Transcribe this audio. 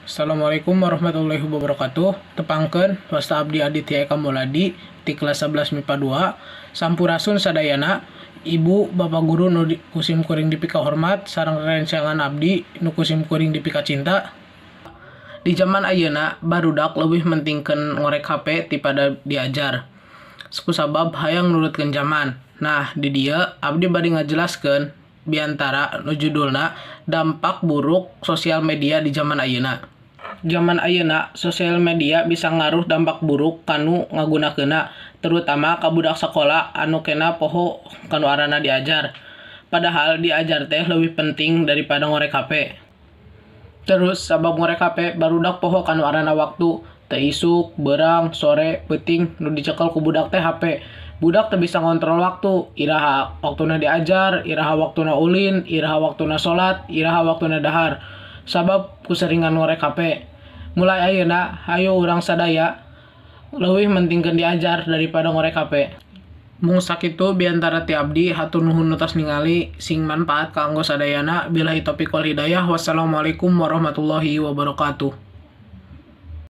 Assalamualaikum warahmatullahi wabarakatuh. Tepangkeun, wasta abdi Aditya Eka Mauladi ti kelas 11 MIPA 2. Sampurasun sadayana. Ibu, Bapak guru nu ku sim kuring dipika hormat sareng rerencangan abdi nu ku sim kuring dipika cinta. Di zaman ayeuna barudak leuwih mentingkeun ngorek HP tipada diajar. Kusabab hayang nurutkeun zaman. Nah, di dieu abdi bade ngajelaskeun biantara nu judulna dampak buruk sosial media di zaman ayeuna. Zaman ayeuna sosial media bisa ngaruh dampak buruk kanu ngagunakeunna, terutama ka budak sakola anu kena poho kanu aranna diajar. Padahal diajar teh leuwih penting daripada ngorek HP. Terus sabab ngorek HP, barudak poho kanu aranna waktu. Teu isuk, beurang, sore, peuting, nu dicekel ku budak teh HP. Budak teu bisa ngontrol waktu, iraha waktuna diajar, iraha waktuna ulin, iraha waktuna salat, iraha waktuna dahar. Sabab kuseringan ngorek HP. Mulai ayeuna, hayu urang sadaya leuwih mentingkeun diajar daripada ngorek HP. Mung sakitu biantara ti abdi, hatur nuhun nu tos ningali, sing manfaat kanggo sadayana. Billahi taufiq wal hidayah, wassalamualaikum warahmatullahi wabarakatuh.